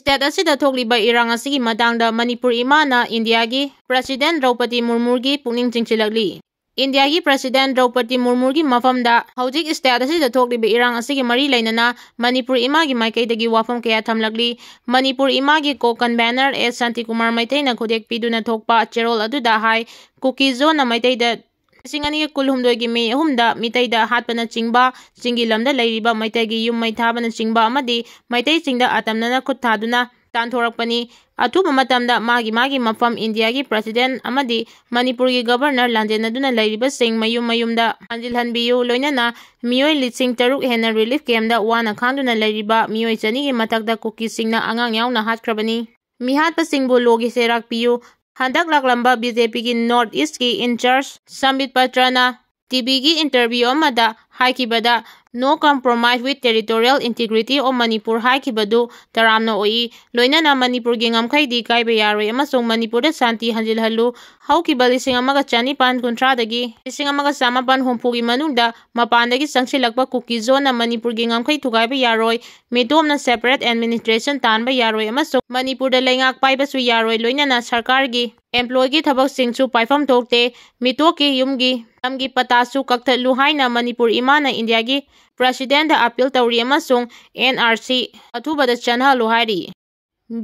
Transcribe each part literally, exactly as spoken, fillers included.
State ꯑꯁꯤꯗ ꯊꯣꯛꯂꯤꯕ ꯏꯔꯥꯡ ꯑꯁꯤꯒꯤ ꯃꯇꯥꯡꯗ ꯃꯅꯤꯄꯨꯔ ꯏꯃꯥꯅ ꯏꯟꯗꯤꯌꯥꯒꯤ President ꯗ꯭ꯔꯧꯄꯗꯤ ꯃꯨꯔꯃꯨꯒꯤ ꯄꯨꯛꯅꯤꯡ ꯆꯤꯡꯁꯤꯜꯂꯛꯂꯤ꯫ ꯏꯟꯗꯤꯌꯥꯒꯤ President ꯗ꯭ꯔꯧꯄꯗꯤ ꯃꯨꯔꯃꯨꯒꯤ ꯃꯐꯝꯗ ꯍꯧꯖꯤꯛ state ꯑꯁꯤꯗ ꯊꯣꯛꯂꯤꯕ ꯏꯔꯥꯡ ꯑꯁꯤꯒꯤ ꯃꯔꯤ ꯂꯩꯅꯅ ꯃꯅꯤꯄꯨꯔ ꯏꯃꯥꯒꯤ ꯃꯥꯏꯀꯩꯗꯒꯤ ꯋꯥꯐꯝ ꯀꯌꯥ ꯊꯝꯂꯛꯂꯤ꯫ ꯃꯅꯤꯄꯨꯔ ꯏꯃꯥꯒꯤ co-convener ꯑꯦꯁ ꯁꯥꯟꯇꯤꯀꯨꯃꯥꯔ ꯃꯩꯇꯩꯅ ꯈꯨꯗꯦꯛ ꯄꯤꯗꯨꯅ ꯊꯣꯛꯄ ꯆꯦꯔꯣꯜ ꯑꯗꯨꯗ ꯍꯥꯏ, ꯀꯨꯀꯤ ꯖꯣꯟꯅ ꯃꯩꯇꯩꯗ ꯂꯤꯁꯤꯡ ꯑꯅꯤꯒ ꯀꯨꯟꯍꯨꯝꯗꯣꯏꯒꯤ ꯃꯦ ꯑꯍꯨꯝꯗ ꯃꯤꯇꯩꯗ ꯍꯥꯠꯄꯅꯆꯤꯡꯕ, ꯆꯤꯡꯒꯤ ꯂꯝꯗ ꯂꯩꯔꯤꯕ ꯃꯩꯇꯩꯒꯤ ꯌꯨꯝ ꯃꯩ ꯊꯥꯕꯅꯆꯤꯡꯕ ꯑꯃꯗꯤ ꯃꯩꯇꯩꯁꯤꯡꯗ ꯑꯇꯝꯅꯅ ꯈꯨꯠ ꯊꯥꯗꯨꯅ ꯇꯥꯟꯊꯣꯔꯛꯄꯅꯤ꯫ ꯑꯊꯨꯕ ꯃꯇꯝꯗ ꯃꯥꯒꯤ ꯃꯥꯒꯤ ꯃꯐꯝ ꯏꯟꯗꯤꯌꯥꯒꯤ President ꯑꯃꯗꯤ ꯃꯅꯤꯄꯨꯔꯒꯤ Governor ꯂꯥꯟꯖꯦꯟꯅꯗꯨꯅ ꯂꯩꯔꯤꯕꯁꯤꯡ ꯃꯌꯨꯝ ꯃꯌꯨꯝꯗ ꯍꯟꯖꯤꯜꯍꯟꯕꯤꯌꯨ, ꯂꯣꯏꯅꯅ ꯃꯤꯑꯣꯏ ꯂꯤꯁꯤꯡ ꯇꯔꯨꯛ ꯍꯦꯟꯅ relief camp ꯗ ꯋꯥꯅ ꯈꯥꯡꯗꯨꯅ ꯂꯩꯔꯤꯕ ꯃꯤꯑꯣꯏ ꯆꯅꯤꯒꯤ ꯃꯊꯛꯇ ꯀꯨꯀꯤꯁꯤꯡꯅ ꯑꯉꯥꯡ ꯌꯥꯎꯅ ꯍꯥꯠꯈ꯭ꯔꯕꯅꯤ꯫ ꯃꯤꯍꯥꯠꯄꯁꯤꯡꯕꯨ ꯂꯣꯒꯤ ꯆꯩꯔꯥꯛ ꯄꯤꯌꯨ꯫ ꯍꯟꯗꯛ ꯂꯥꯛꯂꯝꯕ ꯕꯤ-ꯖꯦ-ꯄꯤꯒꯤ North East ꯀꯤ in-charge ꯁꯝꯕꯤꯠ ꯄꯇ꯭ꯔꯅ ꯇꯤ ꯚꯤꯒꯤ interview ꯑꯃꯗ ꯍꯥꯏꯈꯤꯕꯗ, "No compromise with territorial integrity of Manipur" ꯍꯥꯏꯈꯤꯕꯗꯨ ꯇꯔꯥꯝꯅ ꯑꯣꯛꯏ꯫ ꯂꯣꯏꯅꯅ ꯃꯅꯤꯄꯨꯔꯒꯤ ꯉꯝꯈꯩꯗꯤ ꯀꯥꯏꯕ ꯌꯥꯔꯣꯏ ꯑꯃꯁꯨꯡ ꯃꯅꯤꯄꯨꯔꯗ ꯁꯥꯟꯇꯤ ꯍꯟꯖꯤꯜꯍꯜꯂꯨ꯫ ꯍꯧꯈꯤꯕ ꯂꯤꯁꯤꯡ ꯑꯃꯒ ꯆꯅꯤꯄꯥꯟ ꯀꯨꯟꯊ꯭ꯔꯥꯗꯒꯤ ꯂꯤꯁꯤꯡ ꯑꯃꯒ ꯆꯃꯥꯄꯟ ꯍꯨꯝꯐꯨꯒꯤ ꯃꯅꯨꯡꯗ ꯃꯄꯥꯟꯗꯒꯤ ꯆꯪꯁꯤꯜꯂꯛꯄ ꯀꯨꯀꯤ ꯖꯣꯟꯅ ꯃꯅꯤꯄꯨꯔꯒꯤ ꯉꯝꯈꯩ ꯊꯨꯒꯥꯏꯕ ꯌꯥꯔꯣꯏ, ꯃꯤꯇꯣꯞꯅ separate administration ꯇꯥꯟꯕ ꯌꯥꯔꯣꯏ ꯑꯃꯁꯨꯡ ꯃꯅꯤꯄꯨꯔꯗ ꯂꯩꯉꯥꯛ ꯄꯥꯏꯕꯁꯨ ꯌꯥꯔꯣꯏ, ꯂꯣꯏꯅꯅ ꯁꯔꯀꯥꯔꯒꯤ employee ꯒꯤ ꯊꯕꯛꯁꯤꯡꯁꯨ ꯄꯥꯏꯐꯝ ꯊꯣꯛꯇꯦ꯫ ꯃꯤꯇꯣꯞꯀꯤ ꯌꯨꯝꯒꯤ ꯂꯝꯒꯤ ꯄꯇꯥꯁꯨ ꯀꯛꯊꯠꯂꯨ ꯍꯥꯏꯅ ꯃꯅꯤꯄꯨꯔ ꯏꯃꯥꯅ ꯏꯟꯗꯤꯌꯥꯒꯤ President ꯗ appeal ꯇꯧꯔꯤ ꯑꯃꯁꯨꯡ ꯑꯦꯟ ꯑꯥꯔ ꯁꯤ ꯑꯊꯨꯕꯗ ꯆꯠꯅꯍꯜꯂꯨ ꯍꯥꯏꯔꯤ꯫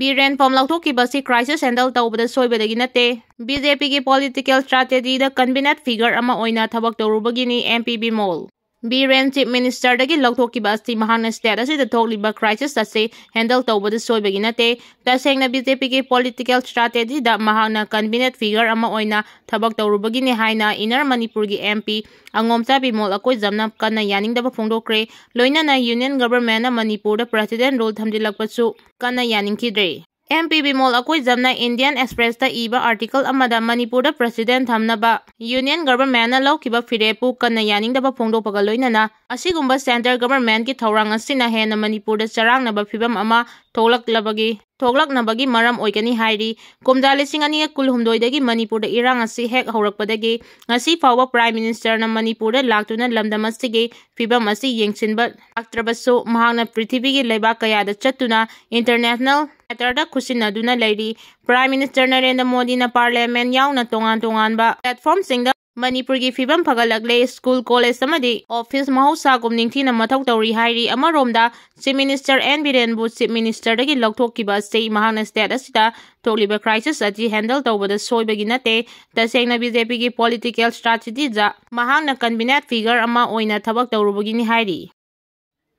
ꯕꯤꯔꯦꯟ ꯐꯝ ꯂꯧꯊꯣꯛꯈꯤꯕ ꯑꯁꯤ crisis handle ꯇꯧꯕꯗ ꯁꯣꯏꯕꯗꯒꯤ ꯅꯠꯇꯦ꯫ ꯕꯤ-ꯖꯦ-ꯄꯤꯒꯤ political strategy ꯗ convenient figure ꯑꯃ ꯑꯣꯏꯅ ꯊꯕꯛ ꯇꯧꯔꯨꯕꯒꯤꯅꯤ M P Bimol. Biren Chief Minister ꯗꯒꯤ ꯂꯧꯊꯣꯛꯈꯤꯕ ꯑꯁꯤ ꯃꯍꯥꯛꯅ state ꯑꯁꯤꯗ ꯊꯣꯛꯂꯤꯕ crisis ꯑꯁꯤ handle ꯇꯧꯕꯗ ꯁꯣꯏꯕꯒꯤ ꯅꯠꯇꯦ꯫ ꯇꯁꯦꯡꯅ ꯕꯤ-ꯖꯦ-ꯄꯤꯒꯤ political strategy ꯗ ꯃꯍꯥꯛꯅ convenient figure ꯑꯃ ꯑꯣꯏꯅ ꯊꯕꯛ ꯇꯧꯔꯨꯕꯒꯤꯅꯤ ꯍꯥꯏꯅ Inner ꯃꯅꯤꯄꯨꯔꯒꯤ ꯑꯦꯝ ꯄꯤ ꯑꯉꯣꯝꯆꯥ ꯕꯤꯃꯣꯜ ꯑꯀꯣꯏꯖꯝꯅ ꯀꯟꯅ ꯌꯥꯅꯤꯡꯗꯕ ꯐꯣꯡꯗꯣꯛꯈ꯭ꯔꯦ꯫ ꯂꯣꯏꯅꯅ Union Government ꯅ ꯃꯅꯤꯄꯨꯔꯗ President rule ꯊꯝꯖꯤꯜꯂꯛꯄꯁꯨ ꯀꯟꯅ ꯌꯥꯅꯤꯡꯈꯤꯗ꯭ꯔꯦ꯫ M P Bimol ꯑꯀꯣꯏꯖꯝꯅ Indian Express ꯇ ꯏꯕ article ꯑꯃꯗ ꯃꯅꯤꯄꯨꯔꯗ President ꯊꯝꯅꯕ Union Government ꯅ ꯂꯧꯈꯤꯕ ꯐꯤꯔꯦꯞꯄꯨ ꯀꯟꯅ ꯌꯥꯅꯤꯡꯗꯕ ꯐꯣꯡꯗꯣꯛꯄꯒ ꯂꯣꯏꯅꯅ ꯑꯁꯤꯒꯨꯝꯕ Central Government ꯀꯤ ꯊꯧꯔꯥꯡ ꯑꯁꯤꯅ ꯍꯦꯟꯅ ꯃꯅꯤꯄꯨꯔꯗ ꯆꯔꯥꯡꯅꯕ ꯐꯤꯕꯝ ꯑꯃ ꯊꯣꯛꯂꯛꯂꯕꯒꯤ, ꯊꯣꯛꯂꯛꯅꯕꯒꯤ ꯃꯔꯝ ꯑꯣꯏꯒꯅꯤ ꯍꯥꯏꯔꯤ꯫ ꯀꯨꯝꯖꯥ ꯂꯤꯁꯤꯡ ꯑꯅꯤꯒ ꯀꯨꯟꯍꯨꯝꯗꯣꯏꯗꯒꯤ ꯃꯅꯤꯄꯨꯔꯗ ꯏꯔꯥꯡ ꯑꯁꯤ ꯍꯦꯛ ꯍꯧꯔꯛꯄꯗꯒꯤ ꯉꯁꯤ ꯐꯥꯎꯕ Prime Minister ꯅ ꯃꯅꯤꯄꯨꯔꯗ ꯂꯥꯛꯇꯨꯅ ꯂꯝꯗꯝ ꯑꯁꯤꯒꯤ ꯐꯤꯕꯝ ꯑꯁꯤ ꯌꯦꯡꯁꯤꯟꯕ ꯂꯥꯛꯇ꯭ꯔꯕꯁꯨ, ꯃꯍꯥꯛꯅ ꯄ꯭ꯔꯤꯊꯤꯕꯤꯒꯤ ꯂꯩꯕꯥꯛ ꯀꯌꯥꯗ ꯆꯠꯇꯨꯅ international ꯃꯦꯇꯔꯗ ꯈꯨꯠꯁꯤꯟꯅꯗꯨꯅ ꯂꯩꯔꯤ꯫ Prime Minister ꯅꯔꯦꯟꯗ꯭ꯔ ꯃꯣꯗꯤꯅ Parliament ꯌꯥꯎꯅ ꯇꯣꯉꯥꯟ ꯇꯣꯉꯥꯟꯕ platformꯁꯤꯡꯗ ꯃꯅꯤꯄꯨꯔꯒꯤ ꯐꯤꯕꯝ ꯐꯒꯠꯂꯛꯂꯦ, school, college ꯑꯃꯗꯤ office ꯃꯍꯧꯁꯥꯒꯨꯝ ꯅꯤꯡꯊꯤꯅ ꯃꯊꯧ ꯇꯧꯔꯤ ꯍꯥꯏꯔꯤ꯫ ꯑꯃꯔꯣꯝꯗ Chief Minister ꯑꯦꯟ ꯕꯤꯔꯦꯟꯕꯨ Chief Ministerꯗꯒꯤ ꯂꯧꯊꯣꯛꯈꯤꯕ ꯑꯁꯤ ꯃꯍꯥꯛꯅ state ꯑꯁꯤꯗ ꯊꯣꯛꯂꯤꯕ crisis ꯑꯁꯤ handle ꯇꯧꯕꯗ ꯁꯣꯏꯕꯒꯤ ꯅꯠꯇꯦ꯫ ꯇꯁꯦꯡꯅ BJPꯒꯤ political strategyꯗ ꯃꯍꯥꯛꯅ convenient figure ꯑꯃ ꯑꯣꯏꯅ ꯊꯕꯛ ꯇꯧꯔꯨꯕꯒꯤꯅꯤ ꯍꯥꯏꯔꯤ꯫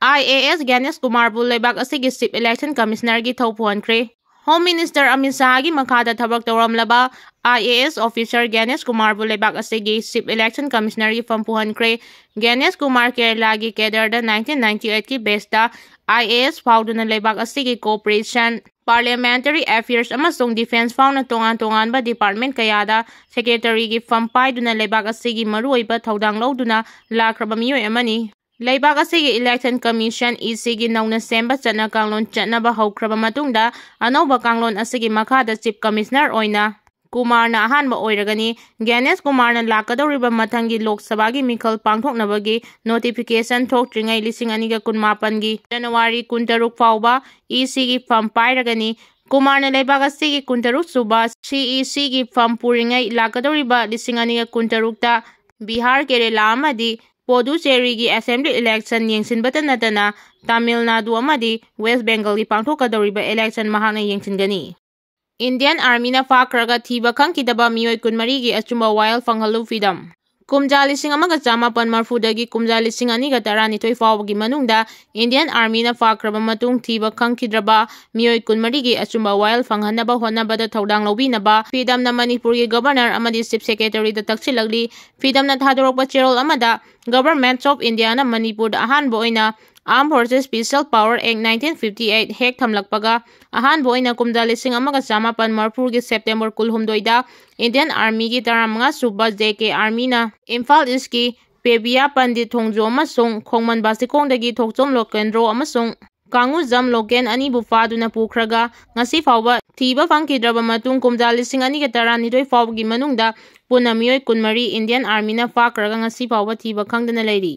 IAS ꯒ꯭ꯌꯥꯅꯦꯁ ꯀꯨꯃꯥꯔꯕꯨ ꯂꯩꯕꯥꯛ ꯑꯁꯤꯒꯤ Chief Election Commissionerꯒꯤ ꯊꯧ ꯄꯨꯍꯟꯈ꯭ꯔꯦ꯫ Home Minister ꯑꯃꯤꯠ ꯁꯥꯍꯒꯤ ꯃꯈꯥꯗ ꯊꯕꯛ ꯇꯧꯔꯝꯂꯕ IAS officer ꯒ꯭ꯌꯥꯅꯦꯁ ꯀꯨꯃꯥꯔꯕꯨ ꯂꯩꯕꯥꯛ ꯑꯁꯤꯒꯤ Chief Election Commissionerꯒꯤ ꯐꯝ ꯄꯨꯍꯟꯈ꯭ꯔꯦ꯫ ꯒ꯭ꯌꯥꯅꯦꯁ ꯀꯨꯃꯥꯔ ꯀꯦꯔꯂꯥꯒꯤ cadreꯗ nineteen ninety eightꯀꯤ batchꯇ IAS ꯐꯥꯎꯗꯨꯅ ꯂꯩꯕꯥꯛ ꯑꯁꯤꯒꯤ cooperation, parliamentary affairs ꯑꯃꯁꯨꯡ defence ꯐꯥꯎꯅ ꯇꯣꯉꯥꯟ ꯇꯣꯉꯥꯟꯕ department ꯀꯌꯥꯗ secretaryꯒꯤ ꯐꯝ ꯄꯥꯏꯗꯨꯅ ꯂꯩꯕꯥꯛ ꯑꯁꯤꯒꯤ ꯃꯔꯨꯑꯣꯏꯕ ꯊꯧꯗꯥꯡ ꯂꯧꯗꯨꯅ ꯂꯥꯛꯈ꯭ꯔꯕ ꯃꯤꯑꯣꯏ ꯑꯃꯅꯤ꯫ ꯂꯩꯕꯥꯛ ꯑꯁꯤꯒꯤ Election Commission, ECꯒꯤ ꯅꯧꯅ ꯁꯦꯝꯕ ꯆꯠꯅ ꯀꯥꯡꯂꯣꯟ ꯆꯠꯅꯕ ꯍꯧꯈ꯭ꯔꯕ ꯃꯇꯨꯡꯗ, ꯑꯅꯧꯕ ꯀꯥꯡꯂꯣꯟ ꯑꯁꯤꯒꯤ ꯃꯈꯥꯗ Chief Commissioner ꯑꯣꯏꯅ ꯀꯨꯃꯥꯔꯅ ꯑꯍꯥꯟꯕ ꯑꯣꯏꯔꯒꯅꯤ꯫ ꯒ꯭ꯌꯥꯅꯦꯁ ꯀꯨꯃꯥꯔꯅ ꯂꯥꯛꯀꯗꯧꯔꯤꯕ ꯃꯊꯪꯒꯤ ꯂꯣꯛ ꯁꯚꯥꯒꯤ ꯃꯤꯈꯜ ꯄꯥꯡꯊꯣꯛꯅꯕꯒꯤ notification ꯊꯣꯛꯇ꯭ꯔꯤꯉꯩ ꯂꯤꯁꯤꯡ ꯑꯅꯤꯒ ꯀꯨꯟꯃꯥꯄꯟꯒꯤ January ꯀꯨꯟꯇꯔꯨꯛ ꯐꯥꯎꯕ ECꯒꯤ ꯐꯝ ꯄꯥꯏꯔꯒꯅꯤ꯫ ꯀꯨꯃꯥꯔꯅ ꯂꯩꯕꯥꯛ ꯑꯁꯤꯒꯤ ꯀꯨꯟꯇꯔꯨꯛ ꯁꯨꯕ CECꯒꯤ ꯐꯝ ꯄꯨꯔꯤꯉꯩ ꯂꯥꯛꯀꯗꯧꯔꯤꯕ ꯂꯤꯁꯤꯡ ꯑꯅꯤꯒ ꯀꯨꯟꯇꯔꯨꯛꯇ ꯕꯤꯍꯥꯔ, ꯀꯦꯔꯦꯂꯥ ꯑꯃꯗꯤ ꯄꯣꯗꯨꯆꯦꯔꯤꯒꯤ assembly election ꯌꯦꯡꯁꯤꯟꯕꯇ ꯅꯠꯇꯅ ꯇꯥꯃꯤꯜ ꯅꯥꯗꯨ ꯑꯃꯗꯤ West Bengalꯒꯤ ꯄꯥꯡꯊꯣꯛꯀꯗꯧꯔꯤꯕ election ꯃꯍꯥꯛꯅ ꯌꯦꯡꯁꯤꯟꯒꯅꯤ꯫ Indian Armyꯅ ꯐꯥꯈ꯭ꯔꯒ ꯊꯤꯕ ꯈꯪꯈꯤꯗꯕ ꯃꯤꯑꯣꯏ ꯀꯨꯟꯃꯔꯤꯒꯤ ꯑꯆꯨꯝꯕ ꯋꯥꯌꯦꯜ ꯐꯪꯍꯜꯂꯨ ꯐꯤꯗꯝ꯫ ꯀꯨꯝꯖꯥ ꯂꯤꯁꯤꯡ ꯑꯃꯒ ꯆꯥꯃꯥꯄꯟ ꯃꯔꯐꯨꯗꯒꯤ ꯀꯨꯝꯖꯥ ꯂꯤꯁꯤꯡ ꯑꯅꯤꯒ ꯇꯔꯥꯅꯤꯊꯣꯏ ꯐꯥꯎꯕꯒꯤ ꯃꯅꯨꯡꯗ Indian Armyꯅ ꯐꯥꯈ꯭ꯔꯕ ꯃꯇꯨꯡ ꯊꯤꯕ ꯈꯪꯈꯤꯗ꯭ꯔꯕ ꯃꯤꯑꯣꯏ ꯀꯨꯟꯃꯔꯤꯒꯤ ꯑꯆꯨꯝꯕ ꯋꯥꯌꯦꯜ ꯐꯪꯍꯟꯅꯕ ꯍꯣꯠꯅꯕꯗ ꯊꯧꯗꯥꯡ ꯂꯧꯕꯤꯅꯕ ꯐꯤꯗꯝꯅ ꯃꯅꯤꯄꯨꯔꯒꯤ Governor ꯑꯃꯗꯤ Chief Secretaryꯗ ꯇꯛꯁꯤꯜꯂꯛꯂꯤ꯫ ꯐꯤꯗꯝꯅ ꯊꯥꯗꯣꯔꯛꯄ ꯆꯦꯔꯣꯜ ꯑꯃꯗ Government of Indiaꯅ ꯃꯅꯤꯄꯨꯔꯗ ꯑꯍꯥꯟꯕ ꯑꯣꯏꯅ Armed Forces Special Power Act nineteen fifty eight ꯍꯦꯛ ꯊꯝꯂꯛꯄꯒ ꯑꯍꯥꯟꯕ ꯑꯣꯏꯅ ꯀꯨꯝꯖꯥ ꯂꯤꯁꯤꯡ ꯑꯃꯒ ꯆꯥꯃꯥꯄꯟ ꯃꯔꯐꯨꯒꯤ September ꯀꯨꯟꯍꯨꯝꯗꯣꯏꯗ Indian Armyꯒꯤ ꯇꯔꯥꯃꯉꯥ ꯁꯨꯕ JK Armyꯅ ꯏꯝꯐꯥꯜ Eastꯀꯤ ꯄꯦꯕꯤꯌꯥ ꯄꯟꯗꯤꯠ ꯊꯣꯡꯖꯨ ꯑꯃꯁꯨꯡ ꯈꯣꯡꯃꯟ ꯕꯥꯁꯤꯈꯣꯡꯗꯒꯤ ꯊꯣꯛꯆꯣꯝ ꯂꯣꯀꯦꯟꯗ꯭ꯔꯣ ꯑꯃꯁꯨꯡ ꯀꯥꯡꯉꯨꯖꯝ ꯂꯣꯀꯦꯟ ꯑꯅꯤꯕꯨ ꯐꯥꯗꯨꯅ ꯄꯨꯈ꯭ꯔꯒ ꯉꯁꯤ ꯐꯥꯎꯕ ꯊꯤꯕ ꯐꯪꯈꯤꯗ꯭ꯔꯕ ꯃꯇꯨꯡ ꯀꯨꯝꯖꯥ ꯂꯤꯁꯤꯡ ꯑꯅꯤꯒ ꯇꯔꯥꯅꯤꯊꯣꯏ ꯐꯥꯎꯕꯒꯤ ꯃꯅꯨꯡꯗ ꯄꯨꯟꯅ ꯃꯤꯑꯣꯏ ꯀꯨꯟꯃꯔꯤ Indian Armyꯅ ꯐꯥꯈ꯭ꯔꯒ ꯉꯁꯤ ꯐꯥꯎꯕ ꯊꯤꯕ ꯈꯪꯗꯅ ꯂꯩꯔꯤ꯫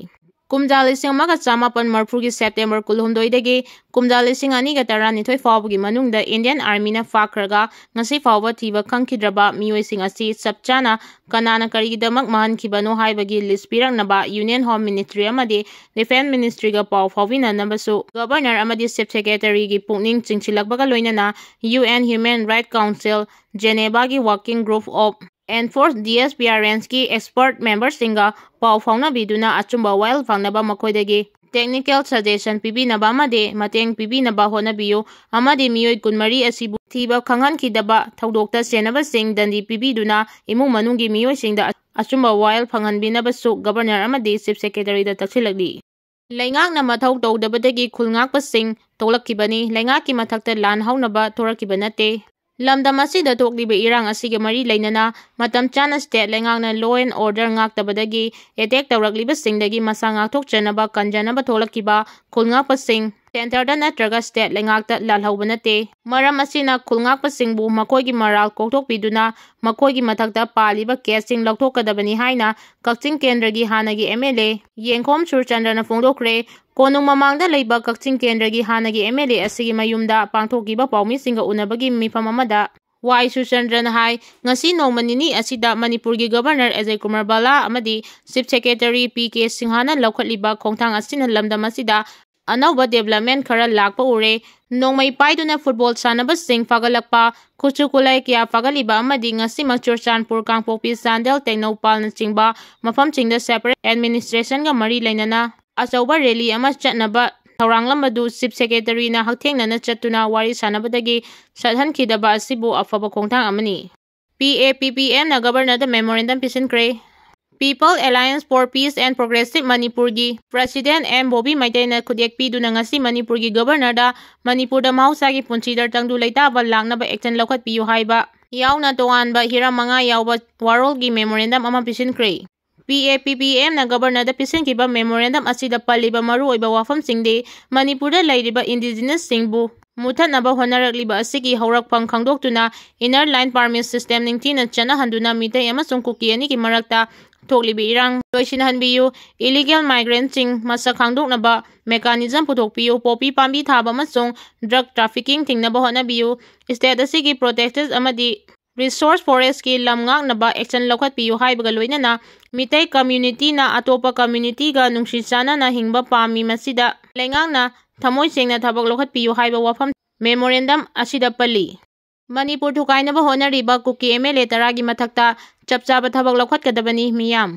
ꯀꯨꯝꯖꯥ ꯂꯤꯁꯤꯡ ꯑꯃꯒ ꯆꯃꯥꯄꯟ ꯃꯔꯤꯐꯨꯒꯤ ꯁꯦꯞꯇꯦꯝꯕꯔ ꯀꯨꯟꯍꯨꯝꯗꯣꯏꯗꯒꯤ ꯀꯨꯝꯖꯥ ꯂꯤꯁꯤꯡ ꯑꯅꯤꯒ ꯇꯔꯥꯅꯤꯊꯣꯏ ꯐꯥꯎꯕꯒꯤ ꯃꯅꯨꯡꯗ Indian Armyꯅ ꯐꯥꯈ꯭ꯔꯒ ꯉꯁꯤ ꯐꯥꯎꯕ ꯊꯤꯕ ꯈꯪꯈꯤꯗ꯭ꯔꯕ ꯃꯤꯑꯣꯏꯁꯤꯡ ꯑꯁꯤ ꯆꯞ ꯆꯥꯅ ꯀꯅꯥꯅ ꯀꯔꯤꯒꯤꯗꯃꯛ ꯃꯥꯡꯍꯟꯈꯤꯕꯅꯣ ꯍꯥꯏꯕꯒꯤ list ꯄꯤꯔꯛꯅꯕ Union Home Ministry ꯑꯃꯗꯤ Defence Ministryꯒ ꯄꯥꯎ ꯐꯥꯎꯕꯤꯅꯅꯕꯁꯨ Governor ꯑꯃꯗꯤ Chief Secretaryꯒꯤ ꯄꯨꯛꯅꯤꯡ ꯆꯤꯡꯁꯤꯜꯂꯛꯄꯒ ꯂꯣꯏꯅꯅ U N Human Rights Council Genevaꯒꯤ Working Group of Enforced Disappearanceꯀꯤ expert memberꯁꯤꯡꯒ ꯄꯥꯎ ꯐꯥꯎꯅꯕꯤꯗꯨꯅ ꯑꯆꯨꯝꯕ ꯋꯥꯌꯦꯜ ꯐꯪꯅꯕ ꯃꯈꯣꯏꯗꯒꯤ technical suggestion ꯄꯤꯕꯤꯅꯕ ꯑꯃꯗꯤ ꯃꯇꯦꯡ ꯄꯤꯕꯤꯅꯕ ꯍꯣꯠꯅꯕꯤꯌꯨ ꯑꯃꯗꯤ ꯃꯤꯑꯣꯏ ꯀꯨꯟꯃꯔꯤ ꯑꯁꯤꯕꯨ ꯊꯤꯕ ꯈꯪꯍꯟꯈꯤꯗꯕ ꯊꯧꯗꯣꯛꯇ ꯆꯦꯟꯅꯕꯁꯤꯡ ꯗꯟꯗꯤ ꯄꯤꯕꯤꯗꯨꯅ ꯏꯃꯨꯡ ꯃꯅꯨꯡꯒꯤ ꯃꯤꯑꯣꯏꯁꯤꯡꯗ ꯑꯆꯨꯝꯕ ꯋꯥꯌꯦꯜ ꯐꯪꯍꯟꯕꯤꯅꯕꯁꯨ Governor ꯑꯃꯗꯤ Chief Secretaryꯗ ꯇꯛꯁꯤꯜꯂꯛꯂꯤ꯫ ꯂꯩꯉꯥꯛꯅ ꯃꯊꯧ ꯇꯧꯗꯕꯗꯒꯤ ꯈꯨꯜ ꯉꯥꯛꯄꯁꯤꯡ ꯊꯣꯛꯂꯛꯈꯤꯕꯅꯤ꯫ ꯂꯩꯉꯥꯛꯀꯤ ꯃꯊꯛꯇ ꯂꯥꯟ ꯍꯧꯅꯕ ꯊꯣꯔꯛꯈꯤꯕ ꯅꯠꯇꯦ꯫ ꯂꯝꯗꯝ ꯑꯁꯤꯗ ꯊꯣꯛꯂꯤꯕ ꯏꯔꯥꯡ ꯑꯁꯤꯒ ꯃꯔꯤ ꯂꯩꯅꯅ ꯃꯇꯝ ꯆꯥꯅ state ꯂꯩꯉꯥꯛꯅ law and order ꯉꯥꯛꯇꯕꯗꯒꯤ attack ꯇꯧꯔꯛꯂꯤꯕꯁꯤꯡꯗꯒꯤ ꯃꯁꯥ ꯉꯥꯛꯊꯣꯛꯆꯅꯕ ꯀꯟꯖꯅꯕ ꯊꯣꯛꯂꯛꯈꯤꯕ ꯈꯨꯜ ꯉꯥꯛꯄꯁꯤꯡ centreꯗ ꯅꯠꯇ꯭ꯔꯒ state ꯂꯩꯉꯥꯛꯇ ꯂꯥꯜꯍꯧꯕ ꯅꯠꯇꯦ꯫ ꯃꯔꯝ ꯑꯁꯤꯅ ꯈꯨꯜ ꯉꯥꯛꯄꯁꯤꯡꯕꯨ ꯃꯈꯣꯏꯒꯤ ꯃꯔꯥꯜ ꯀꯣꯛꯊꯣꯛꯄꯤꯗꯨꯅ ꯃꯈꯣꯏꯒꯤ ꯃꯊꯛꯇ ꯄꯥꯜꯂꯤꯕ caseꯁꯤꯡ ꯂꯧꯊꯣꯛꯀꯗꯕꯅꯤ ꯍꯥꯏꯅ ꯀꯛꯆꯤꯡ ꯀꯦꯟꯗ꯭ꯔꯒꯤ ꯍꯥꯟꯅꯒꯤ M L A ꯌꯦꯡꯈꯣꯝ ꯁꯨꯔꯆꯟꯗ꯭ꯔꯅ ꯐꯣꯡꯗꯣꯛꯈ꯭ꯔꯦ꯫ ꯀꯣꯅꯨꯡ ꯃꯃꯥꯡꯗ ꯂꯩꯕ ꯀꯛꯆꯤꯡ ꯀꯦꯟꯗ꯭ꯔꯒꯤ ꯍꯥꯟꯅꯒꯤ M L A ꯑꯁꯤꯒꯤ ꯃꯌꯨꯝꯗ ꯄꯥꯡꯊꯣꯛꯈꯤꯕ ꯄꯥꯎꯃꯤꯁꯤꯡꯒ ꯎꯅꯕꯒꯤ ꯃꯤꯐꯝ ꯑꯃꯗ ꯋꯥꯏ ꯁꯨꯔꯆꯟꯗ꯭ꯔꯅ ꯍꯥꯏ, ꯉꯁꯤ ꯅꯣꯡꯃ ꯅꯤꯅꯤ ꯑꯁꯤꯗ ꯃꯅꯤꯄꯨꯔꯒꯤ Governor ꯑꯖꯌ ꯀꯨꯃꯥꯔ ꯚꯜꯂꯥ ꯑꯃꯗꯤ Chief Secretary P K ꯁꯤꯡꯍꯥꯅ ꯂꯧꯈꯠꯂꯤꯕ ꯈꯣꯡꯊꯥꯡ ꯑꯁꯤꯅ ꯂꯝꯗꯝ ꯑꯁꯤꯗ ꯑꯅꯧꯕ development ꯈꯔ ꯂꯥꯛꯄ ꯎꯔꯦ꯫ ꯅꯣꯡꯃꯩ ꯄꯥꯏꯗꯨꯅ football ꯁꯥꯟꯅꯕꯁꯤꯡ ꯐꯒꯠꯂꯛꯄ, ꯈꯨꯠꯁꯨ ꯈꯨꯠꯂꯥꯏ ꯀꯌꯥ ꯐꯒꯠꯂꯤꯕ ꯑꯃꯗꯤ ꯉꯁꯤꯃꯛ ꯆꯨꯔꯆꯥꯟꯄꯨꯔ, ꯀꯥꯡꯄꯣꯛꯄꯤ, ꯆꯥꯟꯗꯦꯜ, ꯇꯦꯡꯅꯧꯄꯜꯅꯆꯤꯡꯕ ꯃꯐꯝꯁꯤꯡꯗ separate administrationꯒ ꯃꯔꯤ ꯂꯩꯅꯅ ꯑꯆꯧꯕ rally ꯑꯃ ꯆꯠꯅꯕ ꯊꯧꯔꯥꯡꯂꯝꯕꯗꯨ Chief Secretaryꯅ ꯍꯛꯊꯦꯡꯅꯅ ꯆꯠꯇꯨꯅ ꯋꯥꯔꯤ ꯁꯥꯟꯅꯕꯗꯒꯤ ꯁꯠꯍꯟꯈꯤꯗꯕ ꯑꯁꯤꯕꯨ ꯑꯐꯕ ꯈꯣꯡꯊꯥꯡ ꯑꯃꯅꯤ꯫ P A P P Mꯅ Governorꯗ memorandum ꯄꯤꯁꯤꯟꯈ꯭ꯔꯦ꯫ People Alliance for Peace and Progressive ꯃꯅꯤꯄꯨꯔꯒꯤ President M ꯕꯣꯕꯤ ꯃꯩꯇꯩꯅ ꯈꯨꯗꯦꯛ ꯄꯤꯗꯨꯅ ꯉꯁꯤ ꯃꯅꯤꯄꯨꯔꯒꯤ Governorꯗ ꯃꯅꯤꯄꯨꯔꯗ ꯃꯍꯧꯁꯥꯒꯤ ꯄꯨꯟꯁꯤꯗ ꯇꯪꯗꯨ ꯂꯩꯇꯥꯕ ꯂꯥꯛꯅꯕ action ꯂꯧꯈꯠꯄꯤꯌꯨ ꯍꯥꯏꯕ ꯌꯥꯎꯅ ꯇꯣꯉꯥꯟꯕ ꯍꯤꯔꯝ ꯃꯉꯥ ꯌꯥꯎꯕ ꯋꯥꯔꯣꯜꯒꯤ memorandum ꯑꯃ ꯄꯤꯁꯤꯟꯈ꯭ꯔꯦ꯫ P A P P Mꯅ Governorꯗ ꯄꯤꯁꯤꯟꯈꯤꯕ memorandum ꯑꯁꯤꯗ ꯄꯜꯂꯤꯕ ꯃꯔꯨꯑꯣꯏꯕ ꯋꯥꯐꯝꯁꯤꯡꯗꯤ ꯃꯅꯤꯄꯨꯔꯗ ꯂꯩꯔꯤꯕ Indigenousꯁꯤꯡꯕꯨ ꯃꯨꯠꯊꯠꯅꯕ ꯍꯣꯠꯅꯔꯛꯂꯤꯕ ꯑꯁꯤꯒꯤ ꯍꯧꯔꯛꯐꯝ ꯈꯪꯗꯣꯛꯇꯨꯅ Inner Line Permit System ꯅꯤꯡꯊꯤꯅ ꯆꯠꯅꯍꯟꯗꯨꯅ ꯃꯤꯇꯩ ꯑꯃꯁꯨꯡ ꯀꯨꯀꯤ ꯑꯅꯤꯒꯤ ꯃꯔꯛꯇ ꯊꯣꯛꯂꯤꯕ ꯏꯔꯥꯡ ꯂꯣꯏꯁꯤꯟꯍꯟꯕꯤꯌꯨ꯫ Illegal migrantꯁꯤꯡ ꯃꯁꯛ ꯈꯪꯗꯣꯛꯅꯕ mechanism ꯄꯨꯊꯣꯛꯄꯤꯌꯨ꯫ Poppy ꯄꯥꯝꯕꯤ ꯊꯥꯕ ꯑꯃꯁꯨꯡ drug trafficking ꯊꯤꯡꯅꯕ ꯍꯣꯠꯅꯕꯤꯌꯨ꯫ State ꯑꯁꯤꯒꯤ protected ꯑꯃꯗꯤ resource forestꯀꯤ ꯂꯝ ꯉꯥꯛꯅꯕ action ꯂꯧꯈꯠꯄꯤꯌꯨ ꯍꯥꯏꯕꯒ ꯂꯣꯏꯅꯅ ꯃꯤꯇꯩ communityꯅ ꯑꯇꯣꯞꯄ communityꯒ ꯅꯨꯡꯁꯤ ꯆꯥꯟꯅꯅ ꯍꯤꯡꯕ ꯄꯥꯝꯃꯤ꯫ ꯃꯁꯤꯗ ꯂꯩꯉꯥꯛꯅ ꯊꯃꯣꯏ ꯁꯦꯡꯅ ꯊꯕꯛ ꯂꯧꯈꯠꯄꯤꯌꯨ ꯍꯥꯏꯕ ꯋꯥꯐꯝ memorandum ꯑꯁꯤꯗ ꯄꯜꯂꯤ꯫ ꯃꯅꯤꯄꯨꯔ ꯊꯨꯒꯥꯏꯅꯕ ꯍꯣꯠꯅꯔꯤꯕ ꯀꯨꯀꯤ MLA ꯇꯔꯥꯒꯤ ꯃꯊꯛꯇ ꯆꯞ ꯆꯥꯕ ꯊꯕꯛ ꯂꯧꯈꯠꯀꯗꯕꯅꯤ꯫ ꯃꯤꯌꯥꯝ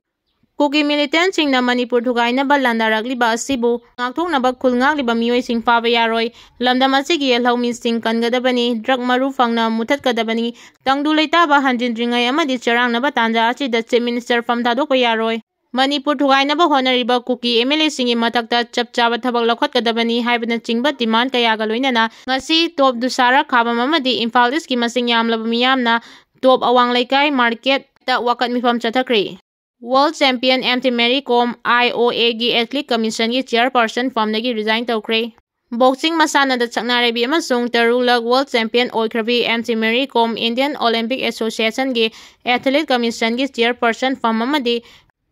ꯀꯨꯀꯤ militantꯁꯤꯡꯅ ꯃꯅꯤꯄꯨꯔ ꯊꯨꯒꯥꯏꯅꯕ ꯂꯥꯟꯗꯥꯔꯛꯂꯤꯕ ꯑꯁꯤꯕꯨ ꯉꯥꯛꯊꯣꯛꯅꯕ ꯈꯨꯜ ꯉꯥꯛꯂꯤꯕ ꯃꯤꯑꯣꯏꯁꯤꯡ ꯐꯥꯕ ꯌꯥꯔꯣꯏ꯫ ꯂꯝꯗꯝ ꯑꯁꯤꯒꯤ ꯌꯦꯜꯍꯧꯃꯤꯁꯤꯡ ꯀꯟꯒꯗꯕꯅꯤ꯫ Drug ꯃꯔꯨ ꯐꯪꯅ ꯃꯨꯊꯠꯀꯗꯕꯅꯤ꯫ ꯇꯪꯗꯨ ꯂꯩꯇꯥꯕ ꯍꯟꯖꯤꯟꯗ꯭ꯔꯤꯉꯩ ꯑꯃꯗꯤ ꯆꯔꯥꯡꯅꯕ ꯇꯥꯟꯖꯥ ꯑꯁꯤꯗ Chief Minister ꯐꯝ ꯊꯥꯗꯣꯛꯄ ꯌꯥꯔꯣꯏ꯫ ꯃꯅꯤꯄꯨꯔ ꯊꯨꯒꯥꯏꯅꯕ ꯍꯣꯠꯅꯔꯤꯕ ꯀꯨꯀꯤ MLAꯁꯤꯡꯒꯤ ꯃꯊꯛꯇ ꯆꯞ ꯆꯥꯕ ꯊꯕꯛ ꯂꯧꯈꯠꯀꯗꯕꯅꯤ ꯍꯥꯏꯕꯅꯆꯤꯡꯕ demand ꯀꯌꯥꯒ ꯂꯣꯏꯅꯅ ꯉꯁꯤ Top ꯗꯨꯁꯥꯔꯥ ꯈꯥꯕꯝ ꯑꯃꯗꯤ ꯏꯝꯐꯥꯜ Eastꯀꯤ ꯃꯁꯤꯡ ꯌꯥꯝꯂꯕ ꯃꯤꯌꯥꯝꯅ Top ꯑꯋꯥꯡ ꯂꯩꯀꯥꯏ marketꯇ ꯋꯥꯀꯠ ꯃꯤꯐꯝ ꯆꯠꯊꯈ꯭ꯔꯦ꯫ World champion M T Mary Kom IOAꯒꯤ Athletic Commissionꯒꯤ chairperson firmꯗꯒꯤ resign ꯇꯧꯈ꯭ꯔꯦ꯫ Boxing ꯃꯁꯥꯟꯅꯗ ꯁꯛꯅꯥꯏꯔꯕꯤ ꯑꯃꯁꯨꯡ ꯇꯔꯨꯛꯂꯛ world champion ꯑꯣꯏꯈ꯭ꯔꯕꯤ M T Mary Kom Indian Olympic Associationꯒꯤ Athletic Commissionꯒꯤ chairperson firm ꯑꯃꯗꯤ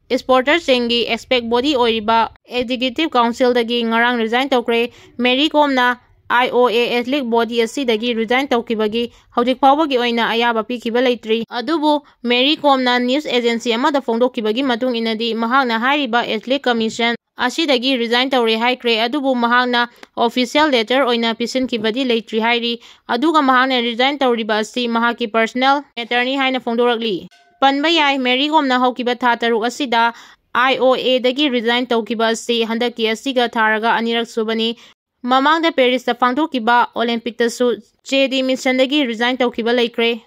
sporterꯁꯤꯡꯒꯤ expert body ꯑꯣꯏꯔꯤꯕ Executive Councilꯗꯒꯤ ꯉꯔꯥꯡ resign ꯇꯧꯈ꯭ꯔꯦ꯫ Mary Komꯅ IOA Athletic body ꯑꯁꯤꯗꯒꯤ resign ꯇꯧꯈꯤꯕꯒꯤ ꯍꯧꯖꯤꯛ ꯐꯥꯎꯕꯒꯤ ꯑꯣꯏꯅ ꯑꯌꯥꯕ ꯄꯤꯈꯤꯕ ꯂꯩꯇ꯭ꯔꯤ꯫ ꯑꯗꯨꯕꯨ Mary Komꯅ news agency ꯑꯃꯗ ꯐꯣꯡꯗꯣꯛꯈꯤꯕꯒꯤ ꯃꯇꯨꯡ ꯏꯟꯅꯗꯤ ꯃꯍꯥꯛꯅ ꯍꯥꯏꯔꯤꯕ Athletic Commission ꯑꯁꯤꯗꯒꯤ resign ꯇꯧꯔꯦ ꯍꯥꯏꯈ꯭ꯔꯦ꯫ ꯑꯗꯨꯕꯨ ꯃꯍꯥꯛꯅ official letter ꯑꯣꯏꯅ ꯄꯤꯁꯤꯟꯈꯤꯕꯗꯤ ꯂꯩꯇ꯭ꯔꯤ ꯍꯥꯏꯔꯤ꯫ ꯑꯗꯨꯒ ꯃꯍꯥꯛꯅ resign ꯇꯧꯔꯤꯕ ꯑꯁꯤ ꯃꯍꯥꯛꯀꯤ personal matterꯅꯤ ꯍꯥꯏꯅ ꯐꯣꯡꯗꯣꯔꯛꯂꯤ꯫ ꯄꯟꯕ ꯌꯥꯏ, Mary Komꯅ ꯍꯧꯈꯤꯕ ꯊꯥ ꯇꯔꯨꯛ ꯑꯁꯤꯗ IOAꯗꯒꯤ resign ꯇꯧꯈꯤꯕ ꯑꯁꯤ ꯍꯟꯗꯛꯀꯤ ꯑꯁꯤꯒ ꯊꯥꯔꯒ ꯑꯅꯤꯔꯛ ꯁꯨꯕꯅꯤ꯫ ꯃꯃꯥꯡꯗ Parisꯇ ꯄꯥꯡꯊꯣꯛꯈꯤꯕ Olympicꯇꯁꯨ Che Diminsenꯗꯒꯤ resign ꯇꯧꯈꯤꯕ ꯂꯩꯈ꯭ꯔꯦ꯫